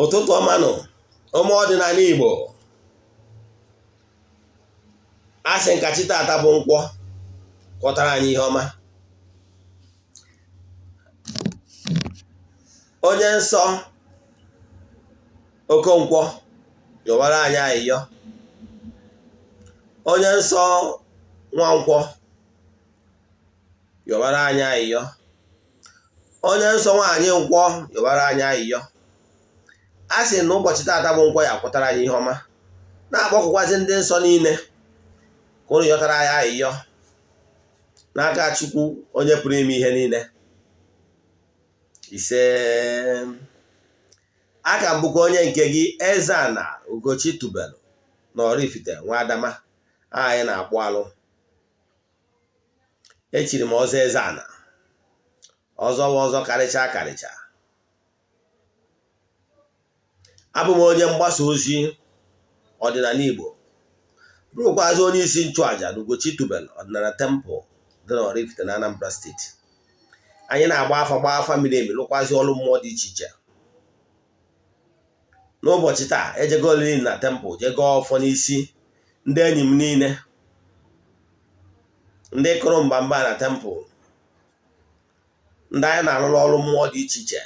Ụtụtụ ọma nụ, ụmụ ọdịnala Igbo. A sị nka chi tata bụ nkwọ kwọtara anyị ihe ọma. Onye nsọ Okonkwo yọwara anyị ayịyọ. Onye nsọ Nwankwọ yọwara anyị ayịyọ. Onye nsọ nwaanyị nkwọ yọwara anyị ayịyọ. A sị na ụbọchị taata bụ nkwọ ya kwọtara anyị ihe ọma, na-akpọkụkwazi ndị nsọ niile ka ụnụ yọtara anyị ayịyọ n'aka Chukwu onye pụrụ ime ihe niile. Ise, aka m bụkwa onye nke gị, Eze-Ana Ugochi tubelu na Oraifite nwa Adama. Anyị na-akpụ alụ. Echiri m ọzọ Eze-Ana, ọzọ bụ ọzọ karịcha karịcha. Abụ m onye mgbasa ozi ọdịnala Igbo, bụrụkwazị onye isi nchụaja na Ugochi tubelu ọdịnala temple dị na Oraifite na Anambra steeti. Anyị na-agba afa, gbaa afa miri emi, lụkwazị ọrụ mmụọ dị iche iche. N'ụbọchị taa, ejego olili na temple, jego ọfọ n'isi ndị enyi m niile, ndị kụrụ mbamba na temple, ndị anyị na-arụrụ ọrụ mmụọ dị iche iche.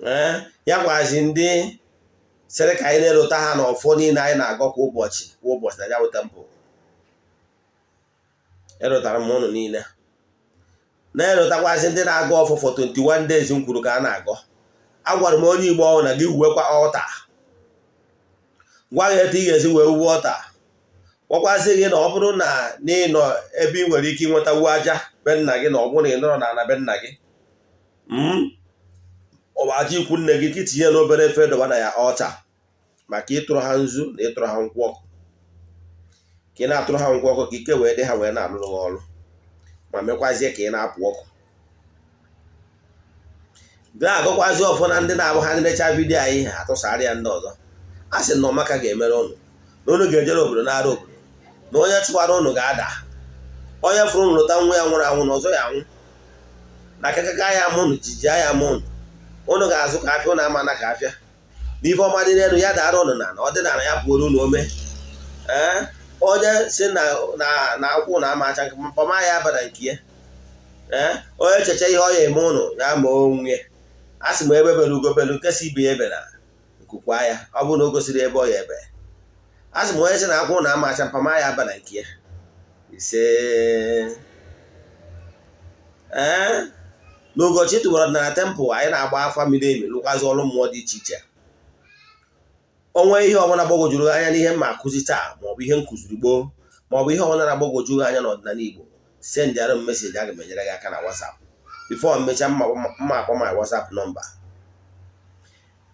Ee, ya gwazi ndị sịrị ka anyị na-elota ha n'ọfọ niile anyị na-agọ kwa ụbọchị kwa ụbọchị na ya bụ temple. Elotara m ụnụ niile, na-elotakwazi ndị na-agọ ọfọ for 21 days m kwuru ka a na-agọ. Agwara m onye Igbo ọhụrụ na gị wuwekwa altar, gwa gị etu ị ga-esi wee wuwe altar, gwakwazi gị na ọ bụrụ na n'ịnọ ebe ị nwere ike ịnwetawu aja be nna gị, na ọ bụrụ na ị nọrọ n'ala be nna gị, ọ bụ aja ikwu nne gị ka itinye n'obere efe dọba na ya altar maka ịtụrụ ha nzu na ịtụrụ ha nkwụ ọkụ, ka ị na-atụrụ ha nkwụ ọkụ ka ike wee dị ha wee na-alụrụ ha ọrụ, ma mekwazie ka ị na-apụ ọkụ. Na-agọkwazi ọfọ na ndị na-abụ ha necha vidiyo anyị, ha atụsara ya ndị ọzọ. A sị na ọmaka ga-emere ụnụ, na ụnụ ga-ejere obodo na-ara obodo, na onye chụkwara ụnụ ga-ada, onye fụrụ ụnụ lụta nwa ya nwụrụ anwụ na ọzọ ya anwụ, na akakaka ya ama ụnụ, jiji ya ama ụnụ, ụnụ ga-azụ ka afịa, ụnụ ama na ka afịa, na ife ọma dị n'elu ya dara ụnụ na ọdịnala ya pụoro ụnụ ome. Ee, onye si na na akwụ na ama acha mpama ya abara nke ya. Ee, onye cheche ihe ọ ya eme ụnụ ya ma onwe. A sị m ebe bere ugo belu, nke si ibe ya ebe na nkukwa ya, ọ bụrụ na o gosiri ebe ọ ya ebe. A sị m onye si na akwụ na ama acha mpama ya abara nke ya. Ise. Ee, na Ugochi tubelu ọdịnala temple anyị na-agba afa miri emi, lụkwazi ọrụ mmụọ dị iche iche. Onwe ihe ọbụla gbagwojuru anya n'ihe mma akụzi taa, maọbụ ihe nkụziri gboo, maọbụ ihe ọbụla na-agbagwoju anya n'ọdịnala Igbo, sendịara m message, aga m enyere gị aka na WhatsApp. Before mmecha, mma akpọ my WhatsApp number.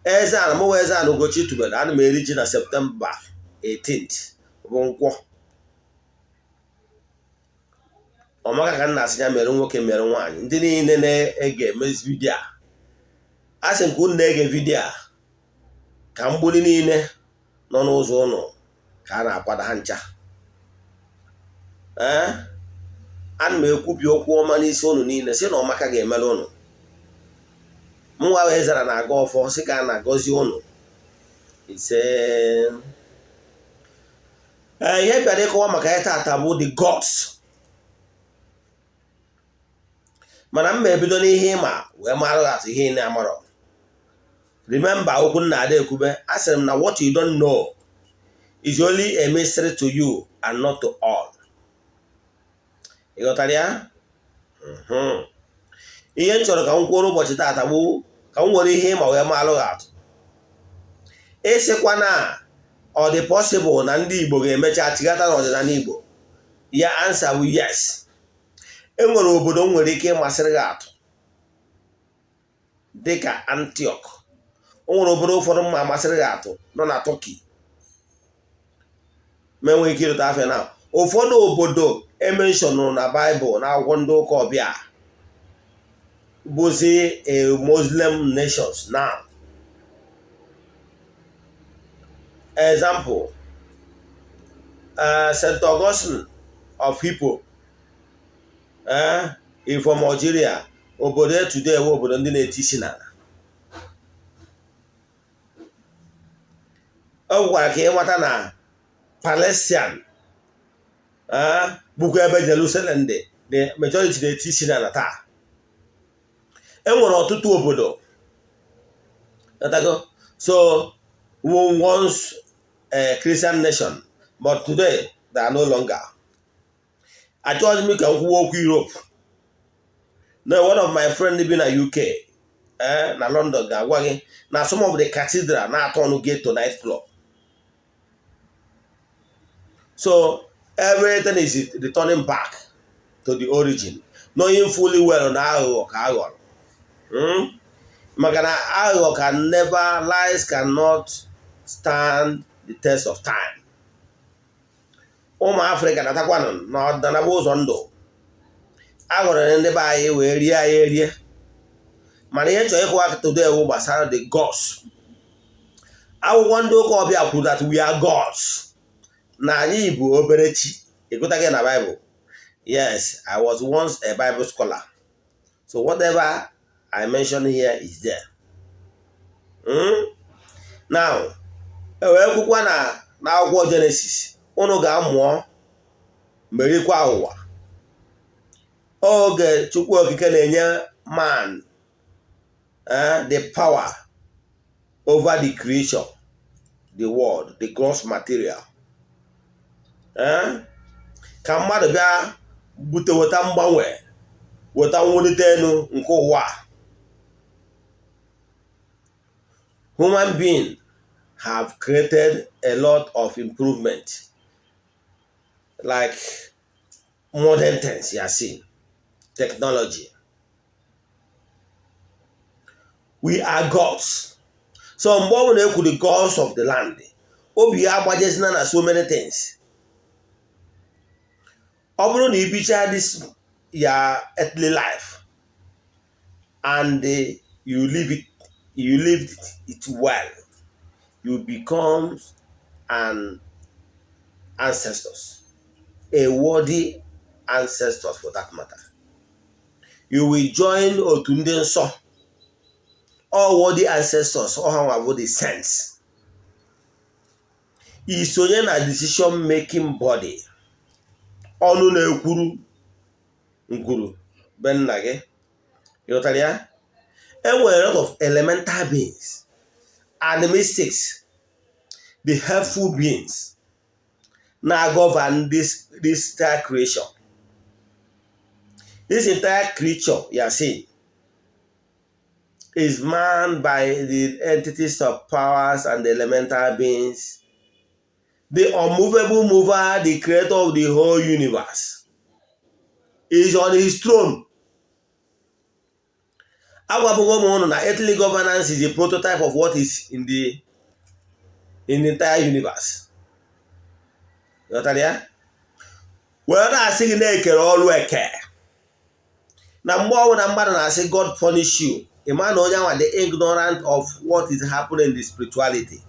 Eze-Ana mụwa, Eze-Ana Ugochi tubelu, ana m eri ji na September 18th bụ nkwọ. Ọmaka ka nna asị ya mere nwoke mere nwaanyị, ndị niile na-ege emezi vidiyo a, a sị nke unu na-ege vidiyo a ka mgbuli niile nọ n'ụzọ ụnụ ka a na-akwado ha ncha. Ee, ana m ekwubi okwu ọma n'isi ụnụ niile, sị na ọmaka ga-emere ụnụ. Mụnwa wee zara na-aga ọfọ, sị ka a na-agọzi ụnụ. Ise. Ee, ihe bịara ịkọwa maka ya taata bụ the gods, mana m ma ebido n'ihe ịma wee mara atụ ihe ị na-amarọ. Remember okwu nna ada ekwube, a sịrị m na what you don't know is only a mystery to you and not to all. Ị ghọtara ya? Ihe m chọrọ ka m kwuo ụbọchị taata bụ ka m nwere ihe ịma wee malụ gị atụ. Ịsịkwa na ọ dị possible na ndị Igbo ga-emecha chighata n'ọdịnala Igbo, ya answer bụ yes. E nwere obodo m nwere ike ịmasịrị gị atụ dịka Antioch. O nwere obodo ụfọdụ mma amasịrị gị atụ nọ na Turkey, ma enweghị ike ịrụta afịa na ụfọdụ obodo emenshọnụrụ na Baịbụl na akwụkwọ ndị ụka ọbịa bụzi a Muslim nations now. Example, St. Augustine of Hippo, from Algeria, obodo today wụ obodo ndị na-eti isi n'ala. Ọ gwara ka ịmata na Palestine bụkwa ebe Jerusalem dị, the majority na-eti isi na taa. E nwere ọtụtụ obodo. So once a Christian nation, but today they are no longer. Achọghịzi m ka m kwuwa okwu Europe. Na one of my friend bi na UK, na London, ga-agwa gị na some of the cathedral na-atọ ọnụ gate to night club. So everything is returning back to the origin, knowing fully well na aghụghọ ka aghọrọ, maka na aghụghọ can never, lies cannot stand the test of time. Ụmụ Afrịka natakwanụ na ọdịnala ụzọ ndụ aghọrọ ndị be anyị wee rie anyị erie. Mana ihe chọrọ ịkụwa today wụ gbasara the gods. Akwụkwọ ndị ụka ọbịa kwuru that we are gods, na anyị bụ obere chi. Ịgụta gị na Bible. Yes, I was once a Bible scholar, so whatever I mention here is there. Now e wee kwukwa na n'akwụkwọ Genesis, unu ga-amụọ merikwa ụwa. Oge Chukwu Okike na-enye man the power over the creation, the world, the gross material, ka mmadụ bịa bute, weta mgbanwe, weta mwulite elu nke ụwa. Human being have created a lot of improvement, like modern things you are seeing, technology. We are gods. So mgbe ọ bụla ekwu the gods of the land, obi ya agbajezina na so many things. Ọ bụrụ na ibicha this your earthly life and you live it, you lived it well, you become an ancestors, a worthy ancestors for that matter. You will join otu ndị nsọ, all worthy ancestors. Ọ ha nwa bụ the saints. Isonye na decision making body, ọnụ na-ekwuru ngwuru be nna gị. Ịghọtara ya? Enwere a lot of elemental beings and mystics, the helpful beings na-govern this entire creation. This entire creature you are seeing is manned by the entities of powers and the elemental beings. The unmovable mover, the creator of the whole universe, is on his throne. Agwabụgo m ụnụ na earthly governance is a prototype of what is in the entire universe. Ghọtara ya? Wee na-asị gị na-ekere ọrụ eke na mgbe ọbụla mmadụ na-asị God punish you, ị ma na onye anwa dị ignorant of what is happening in the spirituality.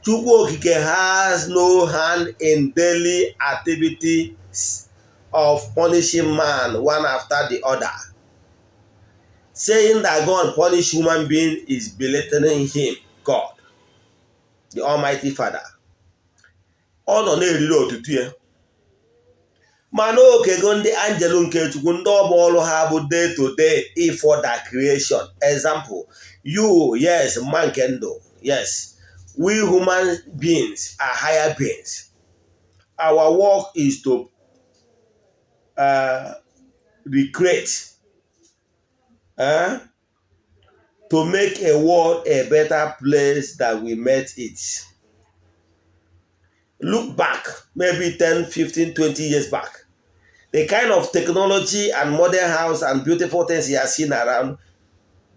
Chukwu Okike has no hand in daily activities of punishing man one after the other. Saying that God punish human being is belittling him, God, the Almighty Father. Ọ nọ na-eriri otutu ya, mana okego ndị angel nke Chukwu, ndị ọbụ ọrụ ha bụ day to day for the creation. Example, you, yes, mma nke ndụ. Yes, we human beings are higher beings. Our work is to recreate, to make a world a better place than we met it. Look back maybe 10, 15, 20 years back, the kind of technology and modern house and beautiful things you are seeing around,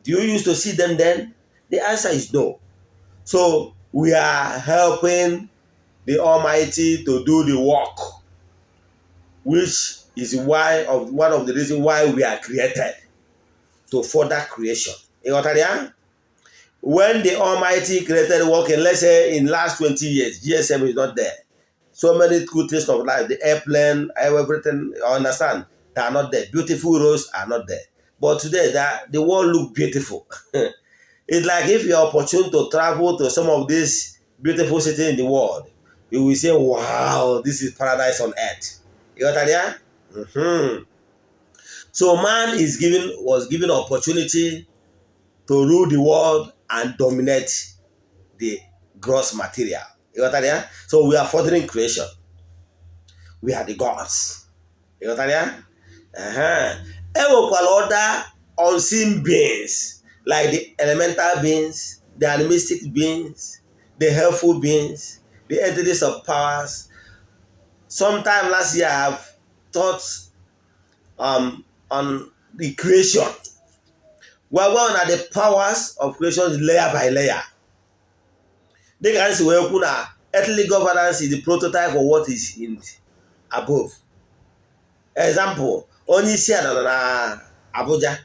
do you used to see them then? The answer is no. So we are helping the Almighty to do the work, which is why of one of the reasons why we are created to further creation. Ị ya? When the Almighty created working, let's say in last 20 years, GSM is not there. So many good things of life, the airplane, everything, you understand, they are not there. Beautiful roads are not there. But today, that the world look beautiful. It's like if you're opportune to travel to some of these beautiful city in the world, you will say, "Wow, this is paradise on earth." You got that? Yeah? So man is given was given opportunity to rule the world and dominate the gross material. You got that? Yeah? So we are furthering creation. We are the gods. You got that? Yeah? E nwekwara other unseen beings like the elemental beings, the animistic beings, the helpful beings, the entities of powers. Sometime last year, I have taught on the creation. Well, one are the powers of creation layer by layer. Dịka anyị si wee kwu na earthly governance is the prototype of what is in above. Example, onye isi ala nọ na Abuja,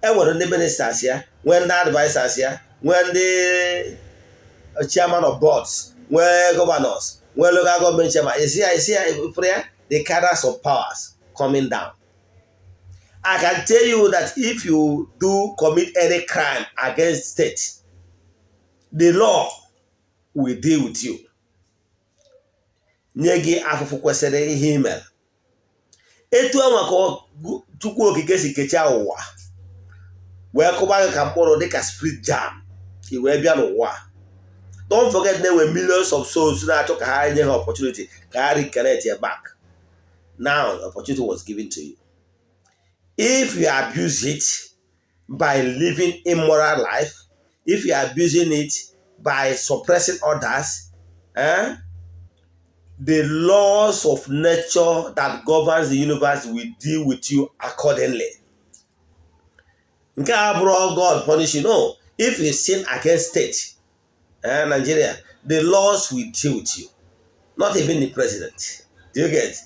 e nwere ndị ministers ya, nwee ndị advisers ya, nwee ndị chairman of boards, nwee governors, nwee local government chairman. You see ya, the cadres of powers coming down. I can tell you that if you do commit any crime against state, the law will deal with you. Nye gị afụfụ kwesịrị ihe i mere. Etu anwa ka Chukwu Okike si kechaa ụwa wee kụba gị ka mkpụrụ dịka spirit jam, i wee bịa n'ụwa. Don't forget na enwere millions of souls na-achọ ka ha nye ha opportunity ka ha reconnect ya back. Now opportunity was given to you. If you abuse it by living immoral life, if you are abusing it by suppressing others, eh, the laws of nature that governs the universe will deal with you accordingly. Nke a bụrụ God punish you. No. If you sin against state, eh, Nigeria, the laws will deal with you. Not even the president. Do you get?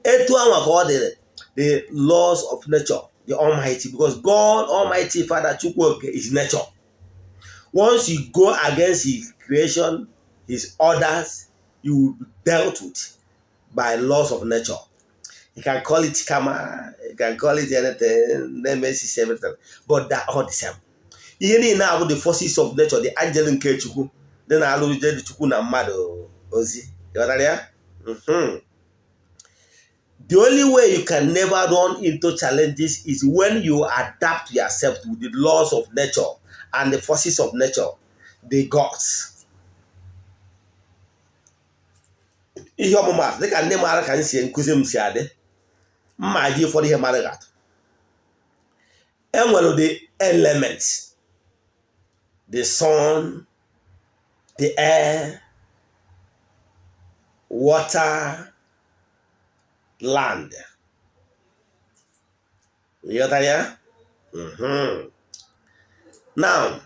Etu anwa ka ọ dị, the laws of nature, the Almighty, because God Almighty Father Chukwu Okike is nature. Once you go against His creation, His orders, you will be dealt with by laws of nature. You can call it karma, you can call it anything, nemesis, everything, but they're all the same. Ihe niile abụ the forces of nature, the angel nke Chukwu dị na-alụ ije Chukwu na mmadụ ozi. Ịghọtara ya? The only way you can never run into challenges is when you adapt yourself to the laws of nature and the forces of nature, the gods. Ihe ọmụmatụ, dịka ndị maara ka m si nkụzi m si adị mma, ji ụfọdụ ihe mara atụ. Enwere the elements: the sun, the air, water, land. Ịghọtara ya? Now,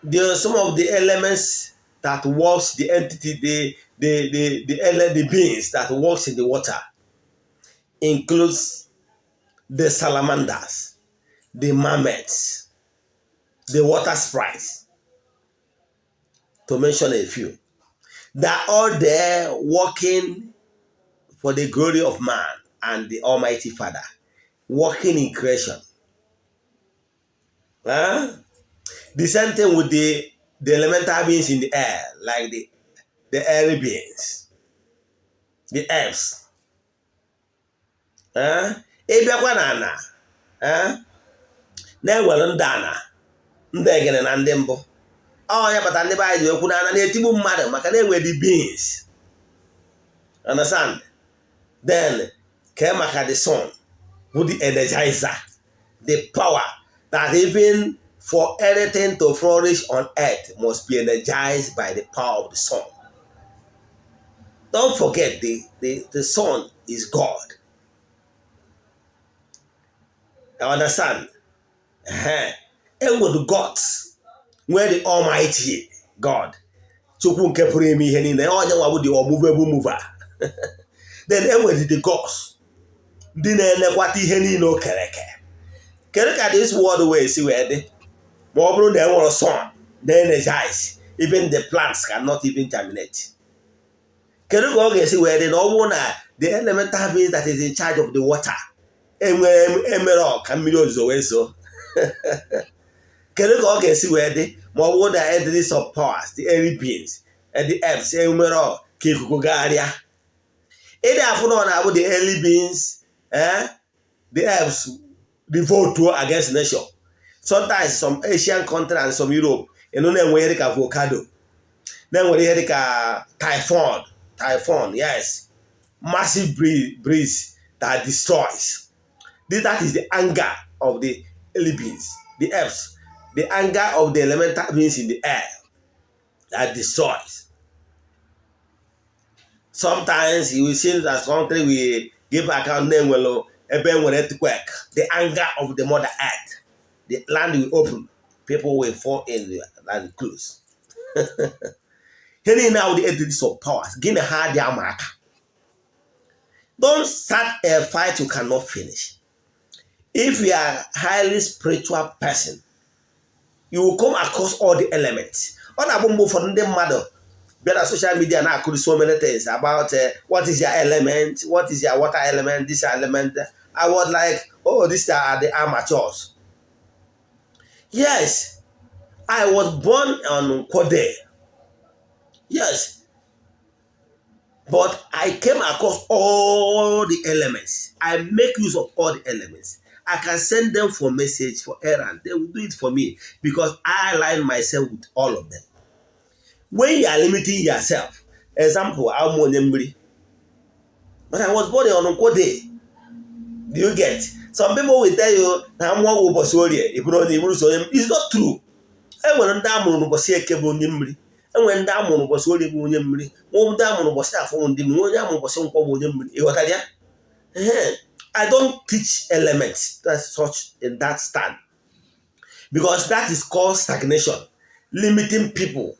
there are some of the elements that works, the entity, the beings that works in the water includes the salamanders, the mermaids, the water sprites, to mention a few. They are all there working for the glory of man and the Almighty Father, working in creation. Huh? The same thing with the elemental beings in the air, like the airy beings, the elves. Eh? Ị bịakwa na ana, eh? Na-ewere ndị ana, ndị egene na ndị mbụ ọ ya bata, ndị be anyị ji ekwu na ana na-etigbu mmadụ maka na enwe the beings. Understand? Then kee maka the sun bụ the energizer, the power that even for anything to flourish on earth must be energized by the power of the sun. Don't forget, the sun is God. You understand? Enwere gods, nwee the Almighty God, Chukwu nke pụrụ ime ihe niile, onye nwa bụ the unmovable mover. Then enwere the gods, ndị na-elekwata ihe niile o kere eke. Kedu ka this world wee si wee dị ma ọ bụrụ na enwere sun na-energize? Even the plants cannot even germinate. Kedu ka ọ ga-esi wee dị na ọ bụrụ na the elemental being that is in charge of the water enwere emere ka mmiri ozuzo wee zoo? Kedu ka ọ ga-esi wee dị Ma ọ bụrụ na entities of powers, the airy beings and the herbs, enwere ka ikuku gagharịa, ịdị afụ na ọ na-abụ the early beings, the herbs revolt against nature. Sometimes some Asian country and some Europe ịnụ na-enwe ihe dịka volcano, na-enwere ihe dịka typhoon. Typhoon, yes, massive breeze that destroys. That is the anger of the early beings, the herbs, the anger of the elemental beings in the air that destroys. Sometimes you will see that country will give account na-enwere ebe enwere earthquake, the anger of the mother earth, the land will open, people will fall in, the land close. Ihe niile ahụ, the entities of powers, gịnị ha dị ama aka. Don't start a fight you cannot finish. If you are highly spiritual person, you will come across all the elements. Ọ na-abụ mgbe ụfọdụ ndị mmadụ bịa na social media na-akụri so many things about what is your element, what is your water element, this element. I was like, "Oh, these are the amateurs." Yes, I was born on Nkwọ day, yes, but I came across all the elements. I make use of all the elements. I can send them for message, for errand. They will do it for me because I align myself with all of them. When you are limiting yourself, example, I'm onye mmiri, but I was born on Nkwọ day. Do you get? Some people will tell you na mmụọ bụ ụbọchị Orie, ịbụrụ onye iburu so onye. It's not true. E nwere ndị amụrụ n'ụbọchị Eke bụ onye mmiri, enwere ndị amụrụ ụbọchị Orie bụ onye mmiri, nwe ndị amụrụ ụbọchị Afọ bụ ndị mmiri, onye amụrụ ụbọchị Nkwọ bụ onye mmiri. Ị ghọtara ya? I don't teach elements that such in that stand because that is called stagnation, limiting people.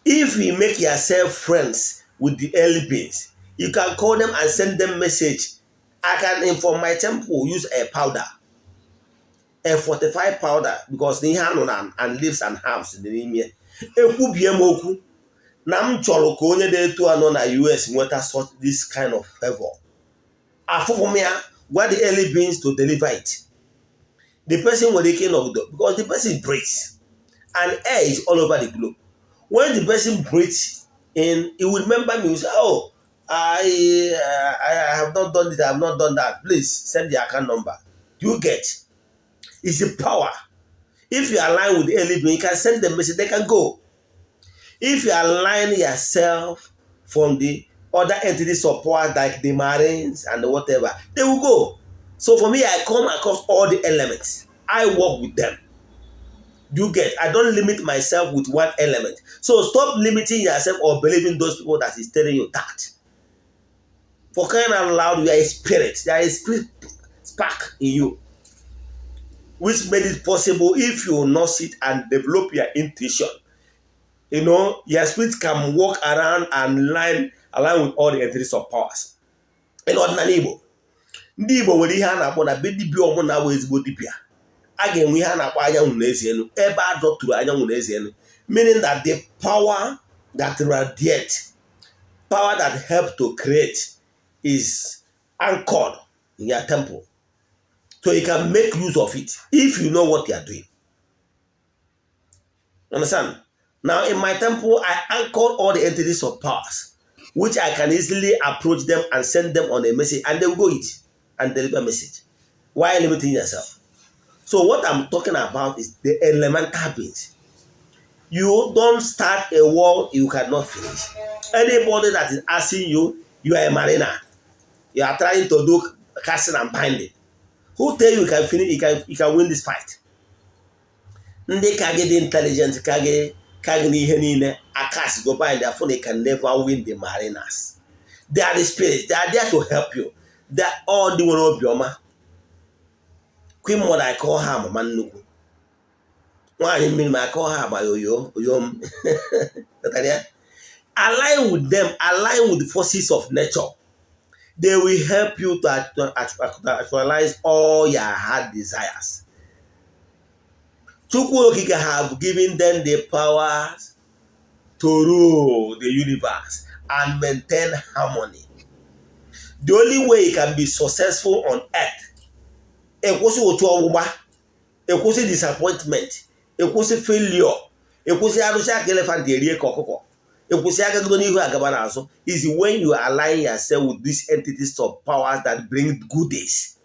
If you make yourself friends with the early beings, you can call them and send them message. I can inform my temple, use a powder, a fortified powder, because ihe anụ na and leaves and herbs dị n'ime. Ekwubie m okwu na m chọrọ ka onye dị etu anọ na US nweta such this kind of favor. Afụfụ m ya gwa the early beings to deliver it. The person nwere ike ịnọgido because the person breathes and air is all over the globe. When the person breathes in, he will remember me. He will say, "Oh, I have not done this, I have not done that. Please send the account number." Do you get? It's the power. If you align with the early being, you can send them message, they can go. If you align yourself from the other entities of power like the Marines and the whatever, they will go. So for me, I come across all the elements. I work with them. Do you get? I don't limit myself with one element. So stop limiting yourself or believing those people that is telling you that. For crying out loud, you are a spirit. There is a spirit spark in you, which made it possible if you will not sit and develop your intuition. Your spirit can walk around and line align with all the entities of powers. In ọdịnala Igbo, ndị Igbo nwere ihe a na-akpọ na be dibịa ọbụla bụ ezigbo dibịa. A ga-enwe ihe a na-akpọ anyanwụ na eze elu, ebe a dọturu anyanwụ na eze elu, meaning that the power that radiate, power that help to create, is anchored in your temple. So you can make use of it if you know what you are doing. Understand? Now, in my temple, I anchor all the entities of powers, which I can easily approach them and send them on a message, and they will go it and deliver message. Why limiting yourself? So what I'm talking about is the elemental beings. You don't start a war you cannot finish. Anybody that is asking you, you are a mariner. You are trying to do casting and binding. Who tell you you can finish, you can win this fight? Ndị ka gị dị intelligent ka gị n'ihe niile akas go bind their phone, they can never win the mariners. They are the spirits. They are there to help you. They are all ndị nwere obiọma. Queen Mother, I call her mama nnukwu. Nwaanyị mmiri ma akọ ha agba oyo oyo m. Ghọtara ya? Align with them, align with the forces of nature. They will help you to actualize all your heart desires. Chukwu Okike have given them the powers to rule the universe and maintain harmony. The only way you can be successful on earth, ekwụsị otu ọgbụgba, ekwụsị disappointment, Ịkwụsị failure, ịkwụsị arụsị aka elephant erie ka ọkụkọ, ịkwụsị agagodo n'ihu agaba n'azụ, is when you align yourself with these entities of powers that bring goodies.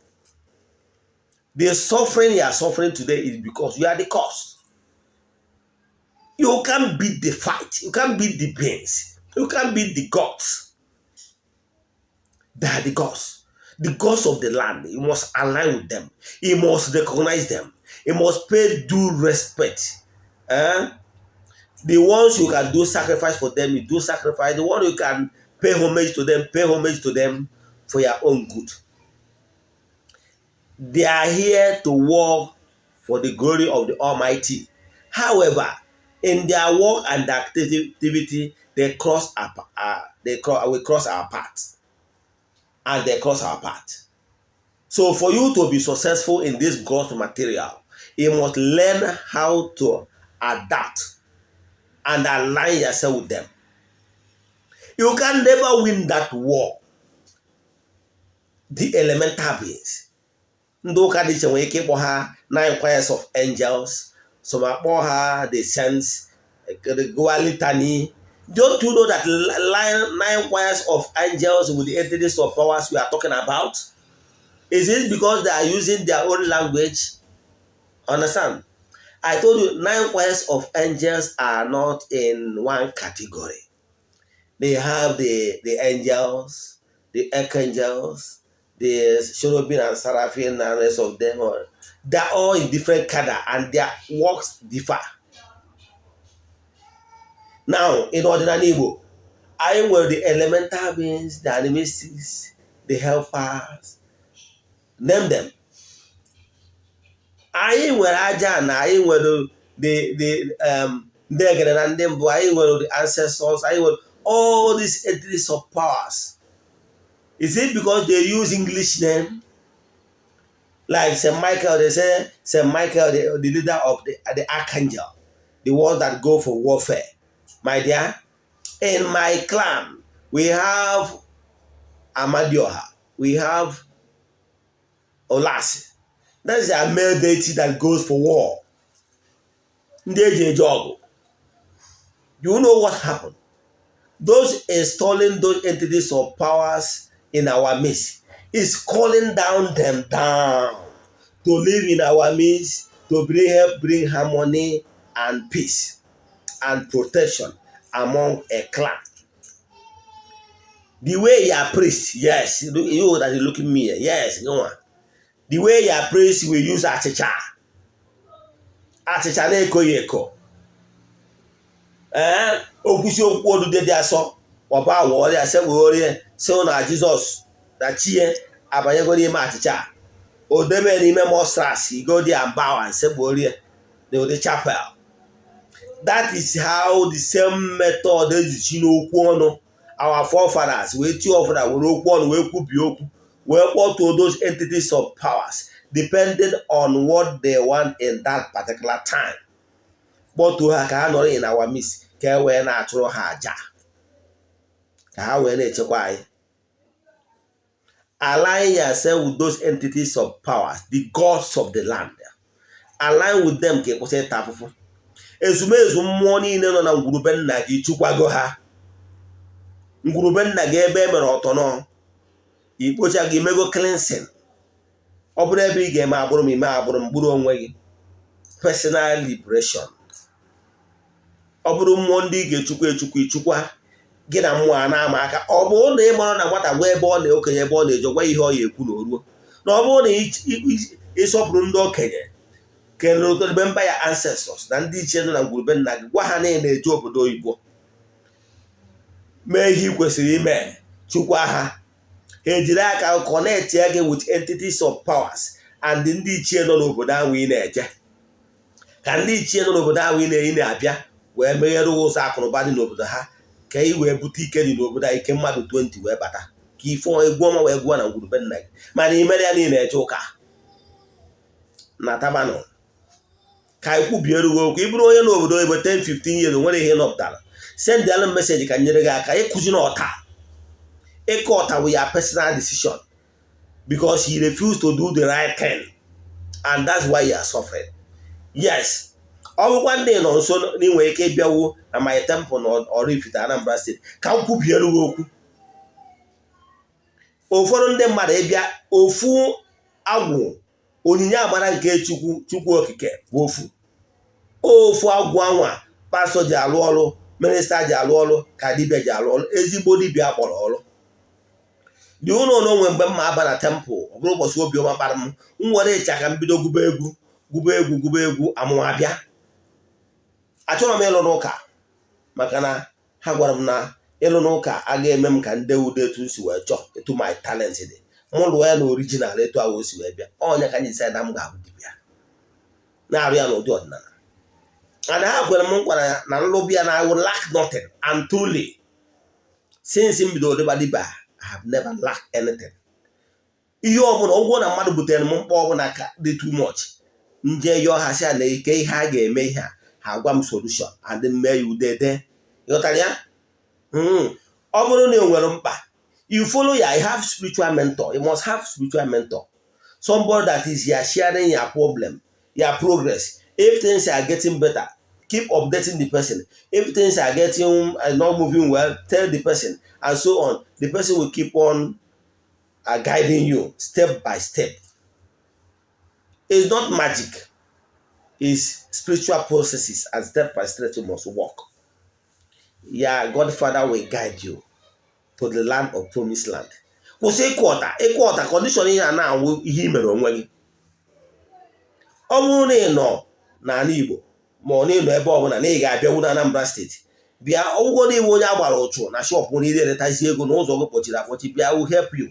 The suffering you are suffering today is because you are the cause. You can't beat the fight, you can't beat the pains, you can't beat the gods. They are the gods, the gods of the land. You must align with them, you must recognize them, you must pay due respect, eh? The ones you can do sacrifice for them, you do sacrifice. The one you can pay homage to them, pay homage to them for your own good. They are here to work for the glory of the Almighty. However, in their work and activity, they cross, we cross our path and they cross our path. So for you to be successful in this gross material, you must learn how to adapt and align yourself with them. You can never win that war. The elemental beings. Ndị ụka dị iche nwere ike ịkpọ ha nine choirs of angels, some akpọ ha the saints, gụwa litany. Don't you know that nine choirs of angels with the entities of powers we are talking about? Is it because they are using their own language? Understand? I told you nine choirs of angels are not in one category. They have the angels, the archangels, the cherubim and seraphim and rest of them. They're all in different cadre and their works differ. Now, in ọdịnala Igbo, anyị nwere the elemental beings, the animistics, the helpers, name them. Anyị nwere aja na anyị nwere the ndị egede na ndị mbụ, anyị nwere the ancestors, anyị nwere all these entities of powers. Is it because they use English name? Like St. Michael, they say St. Michael, the leader of the archangel, the ones that go for warfare. My dear, in my clan, we have Amadioha, we have Olasi. That's their male deity that goes for war. Ndị eji eje ọgụ. You know what happened? Those installing those entities of powers in our midst is calling down them down to live in our midst, to bring help, bring harmony and peace and protection among a clan. The way your priest, yes, you that is looking me, yes, go on. The way your priest will use achịcha, achịcha na-ekoghị eko. Ee, okwusi okwu odude dị asọ, ọba awọ ya sekpụghorie sị na Jizọs na chie abanyego n'ime achịcha, o debe n'ime monstrance, go there and bow and sekpụghorie n'ụdị chapel. That is how the same method eji n'okwu ọnụ our forefathers wee tie ọfụna were okwu ọnụ wee kwubie okwu wee kpọtuo those entities of powers, depending on what they want in that particular time. Kpọtuo ha ka ha nọrọ in our midst, ka e wee na-achụrụ ha aja, ka ha wee na-echekwa anyị. Align yourself with those entities of powers, the gods of the land. Align with them ka ị kwụsị ịta afụfụ. Ezumezu mmụọ niile nọ na ngwurube nna gị, chukwago ha. Ngwurube nna gị ebe e mere ọtọnọ ikpocha gị, mego cleansing. Ọ bụrụ ebe ị ga-eme agbụrụ m ime agbụrụ m gburu onwe gị, personal liberation. Ọ bụrụ mmụọ ndị ị ga-echukwa echukwa, ichukwa gị na mmụọ a na-ama aka. Ọ bụrụ na ị mara na nwata gwa ebe ọ na-okenye ebe ọ na-eje, gwa ihe ọ ya ekwu na o ruo na ọ bụrụ na ịsọpụrụ ndị okenye, kelere mba ya ancestors na ndị ichie nọ na ngwurube nna gị, gwa ha na ị na-eje obodo oyibo, mee ihe ị kwesịrị ime, chukwa ha, ha ejiri aka connect gị with entities of powers and ndị ichie nọ n'obodo ahụ ị na-eje, ka ndị ichie nọ n'obodo ahụ ị na-eyi na-abịa wee meghere ụzọ akụnụba dị n'obodo ha, ka ị wee bute ike dị n'obodo a, ike mmadụ 20 wee bata, ka ife egwu ọma wee gụọ na ngwurube nna gị. Mana imere ya niile eje ụka na tabanụ ka anyị kwubiere gị okwu. Ị bụrụ onye n'obodo oyibo 10 15 years nwere ihe nọpụtara, send alụ message ka nyere gị aka ịkụzi na ọta. Ịkọ ọta bụ ya personal decision, because you refuse to do the right thing and that's why you are suffering. Yes, Ọ bụkwa ndị nọ nso na ị ike ịbịawo na my temple na Oraifite, Anambra State, ka m kwubiere gị okwu. Ụfọdụ ndị mmadụ ịbịa ofu agwụ, onyinye amara nke Chukwu, Chukwu Okike bụ ofu ofu agwụ anwa pastor ji alụ ọrụ, minister ji alụ ọrụ, ka dibịa ji alụ ọrụ. Ezigbo dibịa kpọrọ ọrụ dị ụlọ n'onwe. Mgbe m ma aba na temple, ọ bụrụ ụbọchị obiọma kpara m, m were ịchaka m bido gụba egwu, gụba egwu, gụba egwu, amụma abịa. Achọrọ m ịlụ n'ụka, maka na ha gwara m na ịlụ n'ụka a ga-eme m ka ndị udo etu si wee chọọ, etu my talent dị. Mụ lụọ ya na original, etu ahụ o si wee bịa. Ọnya ka anyị decide na m ga-abụ dibịa na-arụ ya n'ụdị ọdịnala. And ha kwere m nkwa na nlụbịa na I will lack nothing, and truly, since m bidoro dịba dibịa, I have never lacked anything. Ihe ọbụla ụgwọ na mmadụ butere m, mkpa ọbụla ka dị too much, nje yọọ ha, sị na ike ihe a ga-eme ihe a, ha gwa m solution and mee ya udede. Ịghọtara ya? Ọ bụrụ na ị nwere mkpa, you follow ya. You have spiritual mentor. You must have spiritual mentor, somebody that is ya sharing your problem, your progress. If things are getting better, keep updating the person. If things are getting not moving well, tell the person, and so on. The person will keep on guiding you step by step. It's not magic, it's spiritual processes, and step by step you must work. Your godfather will guide you to the land of promised land. Kwụsị ịkụ ọta, ịkụ ọta condition. Ihe a na-awụ ihe i mere onwe gị. Ọ bụrụ na ị nọ n'ala Igbo, ma ọ na ịnọ ebe ọbụla na ị ga-abịanwu na Anambra State, bịa. Ọgwụgwọ na iwe onye a gbara ụchụ na shop na ire eretazi ego na ụzọ gị kpọchiri akpọchi, bịa, will help you.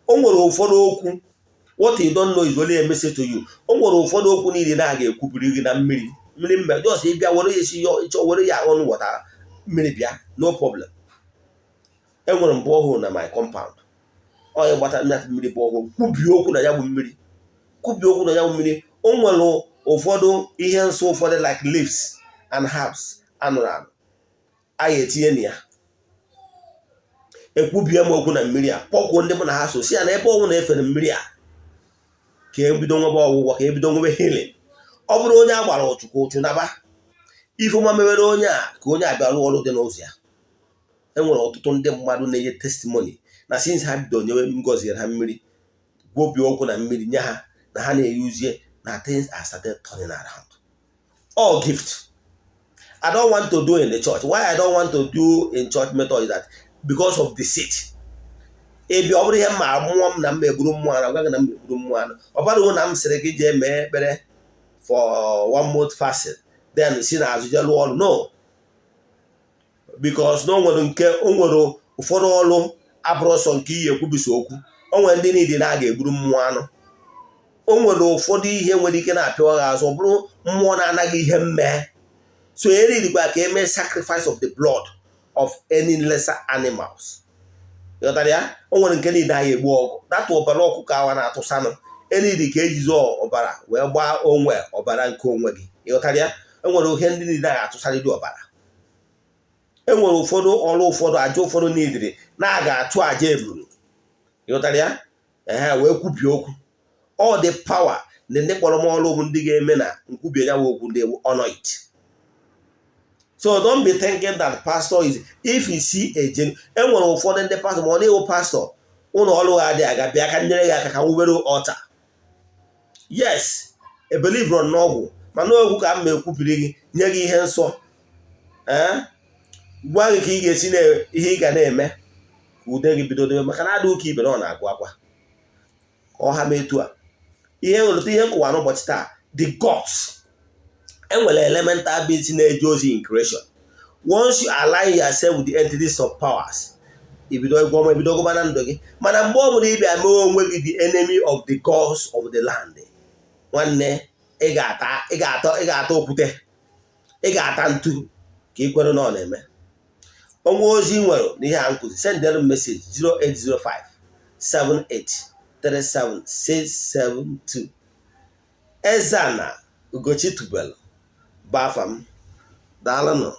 O nwere ụfọdụ okwu, what you don't know is only a message to you. O nwere ụfọdụ okwu niile na a ga-ekwupụrụ gị na mmiri mmiri mbe. Just ịbịa were ya esi ịchọ, were ya ọnụ wọta mmiri, bịa, no problem. Enwere m borehole na my compound. Onye gbata mmiri borehole, kwubie okwu na ya bụ mmiri, kwubie okwu na ya bụ mmiri. O nwere ụfọdụ ihe nsọ, ụfọdụ like leaves and herbs anụrụ anụ a ga-etinye na ya. Ekwubie m okwu na mmiri a, kpọkwuo ndị mụ na ha so, si ya na ebe ọnwụ na-efere mmiri a, ka ebido nwebe ọgwụgwọ, ka ebido nwebe healing. Ọ bụrụ onye a gbara ụchụ, ka ụchụ naba. Ifeọma mewere onye a, ka onye a bịa rụọ ọrụ dị n'ụzọ ya. Enwere ọtụtụ ndị mmadụ na-enye testimony na since ha bido nyewe ngọziere ha mmiri, gwobie okwu na mmiri nye ha, na ha na-eyuzie, na things are started turning around. All gift. I don't want to do in the church. Why I don't want to do in church method is that because of deceit. Ebi ọ bụrụ ihe mma mmụọ m na m egburu mmụọ anụ, agwaghị na m egburu mmụọ anụ. Ọ bara uru na m sịrị gị jee mee ekpere for one month fasting, then si n'azụ jee lụọ ọrụ. No, because na o nwere nke o nwere ụfọdụ ọrụ abụrụ ọsọ nke iyi ekwubisi okwu. O nwere ndị niile na a ga-egburu mmụọ anụ. O nwere ụfọdụ ihe nwere ike na-apịawa gị azụ, ọ bụrụ mmụọ na-anaghị ihe mmee. So eririkwa ka eme sacrifice of the blood of any lesser animals. Ịghọtara ya? O nwere nke niile anyị egbu ọgụ data ọbara ọkụkọ awa na-atụsanụ eriri, ka ejizi ọbara wee gbaa onwe ọbara nke onwe gị. Ịghọtara ya? E nwere ohe ndị niile anyị atụsarịrị ọbara. E nwere ụfọdụ ọrụ, ụfọdụ aja, ụfọdụ niile na a ga-achụ aja eburu. Ịghọtara ya? Ehe, wee kwubie okwu. All the power na ndị kpọrọ m ọrụ bụ ndị ga-eme na nkwubie ya bụ okwu, ndị honor it. So don't be thinking that pastor is, if you see a genuine. E nwere ụfọdụ ndị pastor, ma ọ na-ewu pastor, ụlọ ọrụ ha adịghị aga, bịa ka nyere gị aka ka nwubere ọta. Yes, I believe n'ọgwụ, mana okwu ka m ma ekwupụrụ gị, nye gị ihe nsọ, ee, gwa gị ka ị ga-esi na ihe ị ga na-eme ka ude gị bido dobe, maka na adị ụka ibe na ọ na-agụ akwa ka ọ ha mee etu a. Ihe nrụta ihe nkụwa n'ụbọchị taa, the gods, enwere elemental beings na-eje ozi in creation. Once you align yourself with the entities of powers, ibido ịgwọ ọma, ebido gụba na ndụ gị. Mana mgbe ọ bụla ị bịa mee onwe gị the enemy of the gods of the land, nwanne, ị ga-ata, ị ga-ata, ị ga-ata okwute, ị ga-ata ntu ka ị kwere na ọ na-eme. Ọnwa ozi nwere n'ihe a nkụzi, send m message 0805 78 37672. Eze-Ana Ugochi tubelu bụ afa m. Daalụnụ.